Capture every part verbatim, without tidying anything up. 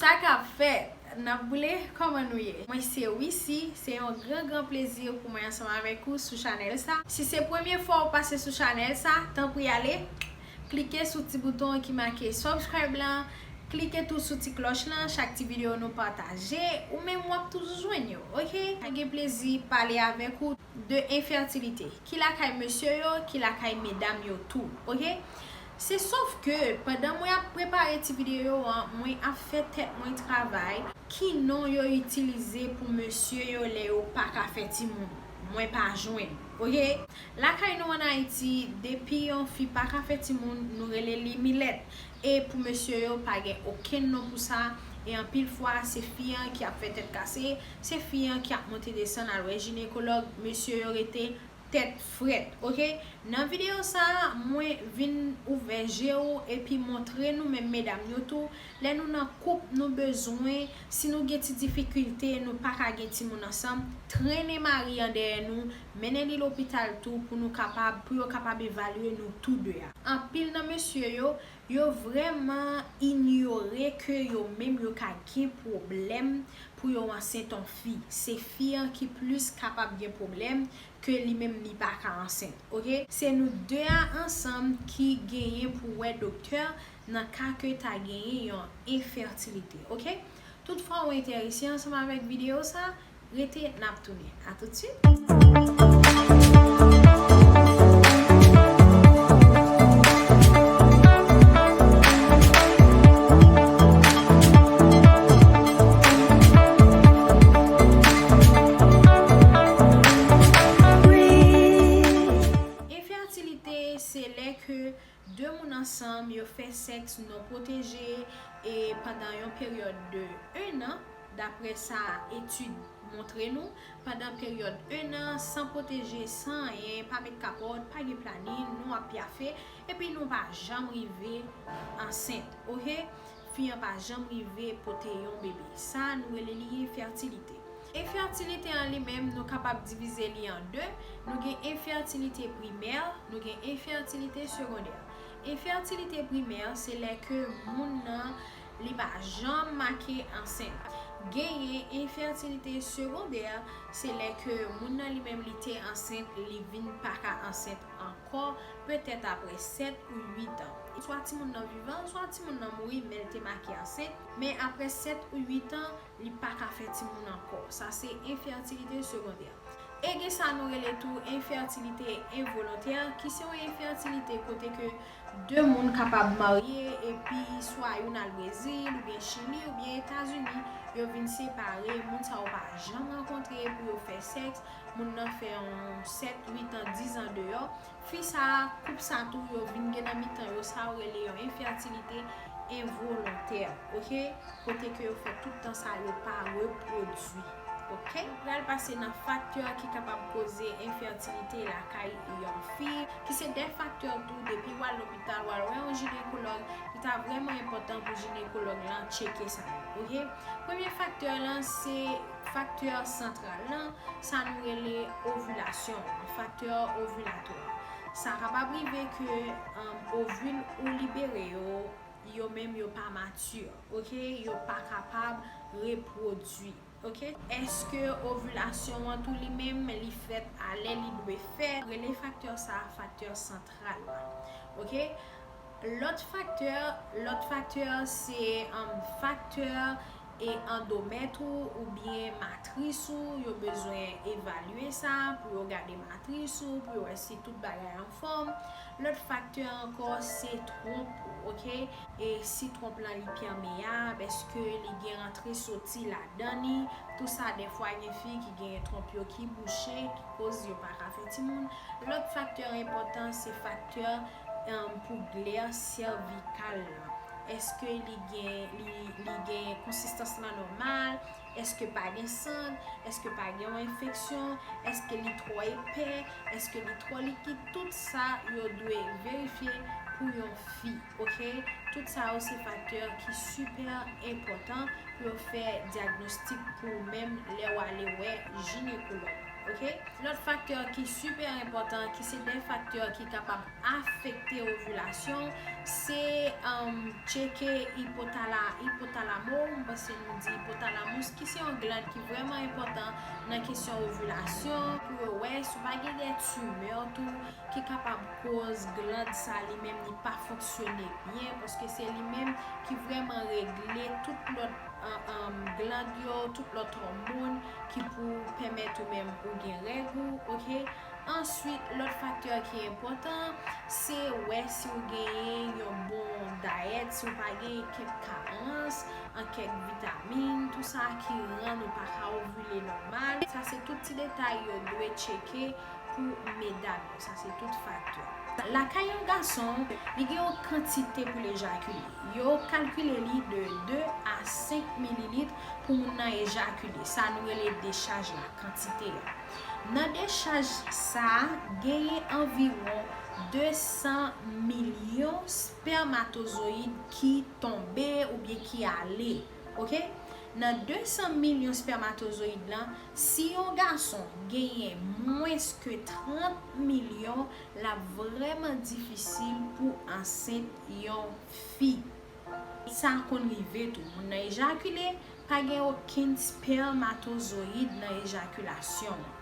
Sa k ap fèt? N ap boule? Kòman nou ye? Mwen se Wissy, se yon gran gran plezi pou mwen ansanm avèk ou sou chanèl sa. Si se premye fwa ou pase sou chanèl sa, tanpri ale klike sou ti bouton ki make subscribe lan, klike tou sou ti klòch lan, chak ti videyo nou pataje, ou menm w ap toujou jwenn yo, oke? Mwen gen plezi pale avèk ou de enfètilite, ki lakay mesye yo, ki lakay medam yo tou, oke? Se sòf ke pandan mwen ap prepare ti videyo an, mwen ap fè tèt mwen travay, ki non yo itilize pou mesye yo lè yo pa ka fè timoun. Mwen pa jwenn, oke? Lakay nou ann Ayiti, depi yon fi pa ka fè timoun, nou rele li milèt. E pou mesye yo, pa gen okenn non pou sa. E anpil fwa, se fi an ki ap fè tèt kase, se fi an ki ap monte desann al wè jinekològ, mesye yo rete tèt frèt, oke? Nan videyo sa a, mwen vin ouvè je w epi montre nou menm medam yo tou, lè nou nan koup, nou bezwen, si nou gen ti difikilte, nou pa ka gen timoun ansanm, trennen mari an dèyè nou, mennen li lopital tou pou nou kapab, pou yo kapab evalye nou tou de a. Anpil nan mesye yo, yo vrèman inyore ke yo menm yo ka gen pwoblèm pou yo ansent yon fi. Se fi an ki plis kapab gen pwoblèm ke li menm li pa ka ansent, oke? Se nou de a ansanm ki genyen pou wè doktè nan ka ke ta genyen yon enfètilite, oke? Toutfwa ou enterese ansanm avèk videyo sa, rete, n ap tounen. A toutswit! Enfètilite, se lè ke de moun ansanm, yo fè sèks non pwoteje e pandan yon peryòd de en an, daprè sa etid montre nou, pandan peryòd en an, san pwoteje, san anyen, pa met kapòt, pa gen planin, nou ap pyafe, epi nou pa janm rive ansent, oke? Fi an pa janm rive pote yon bebe. Sa, nou rele li enfètilite. Enfètilite an li menm, nou kapab divize li an de. Nou gen enfètilite primè, nou gen enfètilite segondè. Enfètilite primè, se lè ke moun nan, li pa janm make ansent. Genyen enfètilite segondè, se lè ke moun nan li menm li te ansent, li vin pa ka ansent ankò, petèt apre sèt ou uit an. Swa timoun nan vivan, swa timoun nan mouri, men l te make ansent, men apre sèt ou uit an, li pa ka fè timoun ankò. Sa se enfètilite segondè. E gen sa nou rele tou enfètilite envolontè, ki se yon enfètilite kote ke de moun kapab marye epi swa youn al Brezil, oubyen Chili, oubyen Etazini, yo vin separe, moun sa yo pa janm rankontre pou yo fè sèks, moun nan fè yon sèt, uit an, diz an deyò. Fi sa a, koup sa tou, yo vin gen nan mitan yo sa yo rele yon enfètilite envolontè, oke? Kote ke yo fè tout tan sa, yo pa repwodui, oke? Nou pral pase nan faktè ki kapab koze enfètilite lakay yon fi, ki se de faktè tou, depi w al lopital, w al wè yon jinekològ, li ta vrèman enpòtan pou jinekològ lan tcheke sa yo, oke? Premye faktè lan, se faktè santral lan, sa nou rele ovilasyon an, faktè ovilatwa. Sa kapab rive ke, um, ovil ou libere yo, yo menm yo pa mati, oke? Yo pa kapab repwodui, oke? Èske ovilasyon an tou li menm li fèt a lè li dwe fèt? Rele faktè sa a faktè santral la, oke? Lòt faktè, lòt faktè se, um, faktè e andomèt ou oubyen matris ou, yo bezwen evalye sa pou yo gade matris ou, pou yo wè si tout bagay anfòm. Lòt faktè ankò se twonp ou, oke? E si twonp lan li pèmeyab, èske li gen rantre soti ladan li? Tou sa, dèfwa gen fi ki gen twonp yo ki bouche, ki koz yo pa ka fè timoun. Lòt faktè enpòtan se faktè, um, pou glè sèvikal lan. Èske li gen, li, li gen konsistans lan nòmal? Èske pa gen sang? Èske pa gen yon enfeksyon? Èske li twò epè? Èske li twò likid? Tout sa yo dwe verifye pou yon fi, oke? Tout sa yo se faktè ki sipè enpòtan pou yo fè dyagnostik pou ou menm lè w ale wè jinekològ. Ok? Lòt faktè ki sipè enpòtan, ki se de faktè ki kapab afekte ovilasyon, se um, tcheke ipotala, ipotalamo, m panse nou di ipotalamous, ki se yon gland ki vrèman enpòtan nan kesyon ovilasyon, pou yo wè si w pa gen de timè tou ki kapab koz gland sa li menm li pa fonksyone byen, paske se li menm ki vrèman regle tout lòt gland yo, tout lòt òmòn ki pou pèmèt ou menm ou gen règ ou, ok? Answit, lòt faktè ki enpòtan, se wè si w genyen yon bon dayèt, si w pa genyen kèk karans an kèk vitamin, tou sa ki rann ou pa ka ovile nòmal. Sa se tout ti detay yo dwe tcheke pou medam yo. Sa se tout faktè. Lakay yon gason, li gen yon kantite pou l ejakile. Yo kalkile li de de a senk mililit pou moun nan ejakile. Sa nou rele dechaj la, kantite a. Nan dechaj sa a, genyen anviwon de san milyon spèmatozoyid ki tonbe oubyen ki ale. Ok? Nan de san milyon spèmatozoyid lan, si yon gason genyen mwens ke trant milyon, l ap vrèman difisil pou ansent yon fi. Sa konn rive tou. Moun nan ejakile, pa gen okenn spèmatozoyid nan ejakilasyon w.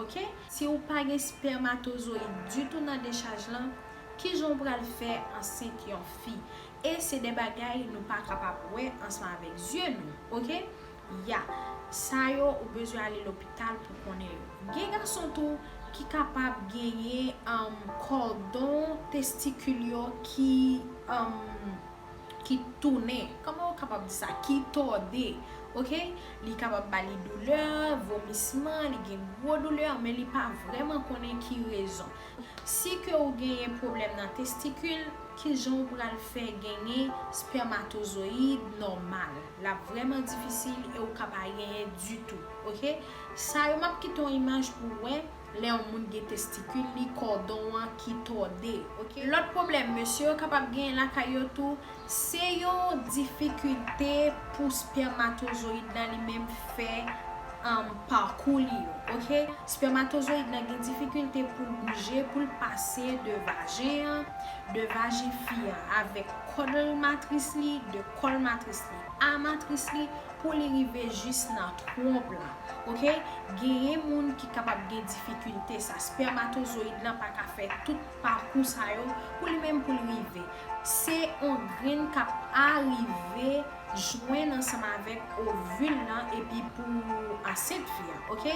Ok? Si w pa gen spèmatozoyid ditou nan dechaj lan, kijan w pral fè ansent yon fi? E se de bagay nou pa kapab wè ansanm avèk zye nou, ok? Ya, sa yo ou bezwen ale lopital pou konnen yo. Gen gason tou ki kapab genyen um, kòdon testikil yo ki um, ki tounen, kòman yo kapab di sa, ki tòde, ok? Li kapab ba li doulè, vomisman, li gen gwo doulè, men li pa vrèman konnen ki rezon. Si ke ou genyen pwoblèm nan testikil, kijan ou pral fè genyen spèmatozoyid nòmal? L ap vrèman difisil e ou ka pa genyen ditou, ok? Sa yo m ap kite yon imaj pou w wè lè yon moun gen testikil li kòdon an ki tòde, ok? Lòt pwoblèm mesye yo kapab genyen lakay yo tou, se yon difikilte pou spèmatozoyid la li menm fè um, pakou li yo, ok? Spèmatozoyid la gen difikilte pou l bouje, pou l pase de vajen an, de vajen fi an avèk kòl matris li, de kòl matris li a matris li, pou li rive jis nan twonp la, ok? Genyen moun ki kapab gen difikilte sa, spèmatozoyid la pa ka fè tout pakou sa yo pou li menm pou l rive. Se yon grenn k ap arive jwenn ansanm avèk ovil lan epi pou ansent fi an, ok?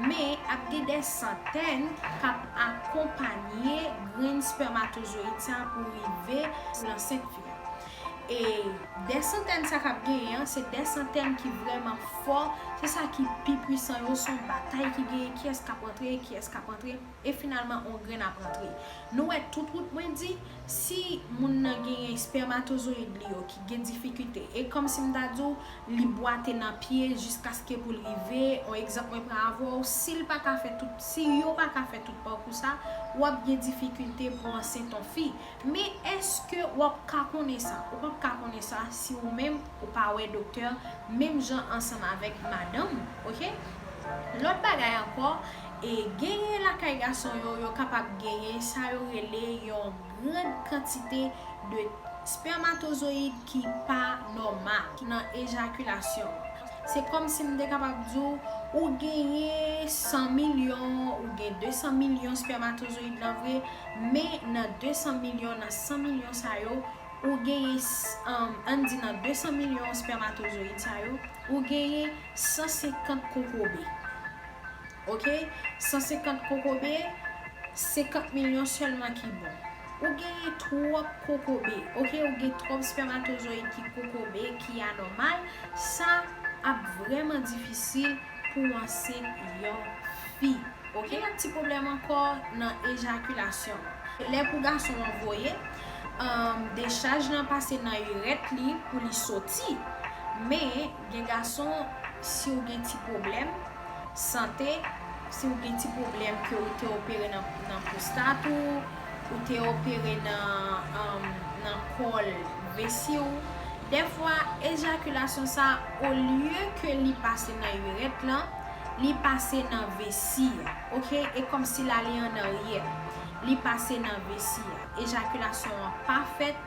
Men ap gen de santèn k ap akonpanye grenn spèmatozoyid sa pou rive pou ansent fi an. E de santèn sa k ap genyen an, se de santèn ki vrèman fò, se sa ki pi pwisan yo, se yon batay ki genyen, kiyès k ap antre, kiyès k ap antre, e finalman yon grenn ap antre. Nou wè tout wout mwen di, si moun nan genyen spèmatozoyid li yo ki gen difikilte, e kòmsi m ta di w, li bwate nan pye jiskaske pou l rive, yon egzanp mwen pran avè w, si l pa ka fè tout, si yo pa ka fè tout pakou sa, w ap gen difikilte pou ansent yon fi. Men èske w ap ka konnen sa? Ou p ap ka konnen sa si ou menm ou pa wè doktè, menm jan ansanm avèk madanm ou, ok? Lòt bagay ankò, e genyen lakay gason yo, yo kapab genyen sa yo rele yon grann kantite de spèmatozoyid ki pa nòmal nan ejakilasyon. Se kòmsi m te kapab di w, ou genyen san milyon, ou gen de san milyon spèmatozoyid lan vre, men nan de san milyon, nan san milyon sa yo, ou genyen, um, ann di nan de san milyon spèmatozoyid sa yo, ou genyen san senkant kokobe. Ok? San senkant kokobe, senkant milyon sèlman ki bon. Ou genyen twòp kokobe, ok? Ou gen twòp spèmatozoyid ki kokobe, ki anòmal. Sa ap vrèman difisil pou w ansent yon fi, ok? Gen lòt ti pwoblèm ankò nan ejakilasyon. Lè pou gason an voye, um, dechaj lan pase nan irèt li pou li soti. Men, gen gason, si w gen ti pwoblèm sante, si w gen ti pwoblèm ke ou te opere nan, nan pwostat ou, ou te opere nan, um, nan kòl vesi w, dèfwa, ejakilasyon sa, olye ke li pase nan irèt lan, Li pase nan vesi a, oke? E kòmsi l ale an aryè. Li pase nan vesi a. Ejakilasyon an pa fèt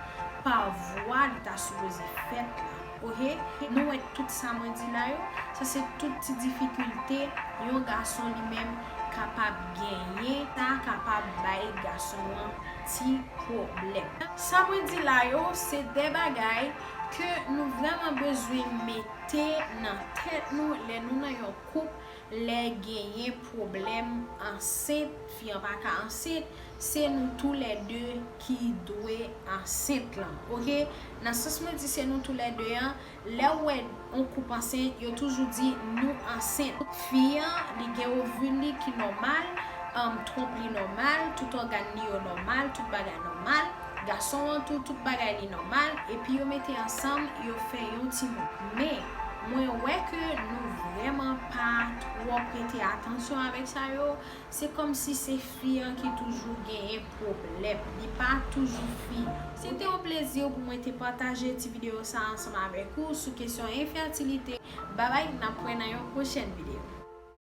pa vwa li ta sipoze fèt la, oke? Nou wè tout sa mwen di la yo, sa se tout ti difikilte yon gason li menm kapab genyen, sa kapab bay gason an ti pwoblèm. Sa mwen di la yo, se de bagay ke nou vrèman bezwen mete nan tèt nou lè nou nan yon koup, lè genyen pwoblèm ansent, fi an pa ka ansent, se nou toulède ki dwe ansent lan, oke? Nan sans mwen di se nou toulède an, lè w wè yon koup ansent, yo toujou di nou ansent. Fi an, li gen ovil li ki nòmal, um, twonp li nòmal, tout ògàn li yo nòmal, tout bagay nòmal. Gason an tou, tout bagay li nòmal, epi yo mete ansanm, yo fè yon timoun. Men, mwen wè ke nou vrèman pa twò prete atansyon avèk sa yo. Se kòmsi se fi an ki toujou genyen pwoblèm. Li pa toujou fi an. Se te yon plezi pou mwen te pataje ti videyo sa ansanm avèk ou sou kesyon enfètilite. Babay, n ap wè nan yon pwochèn videyo.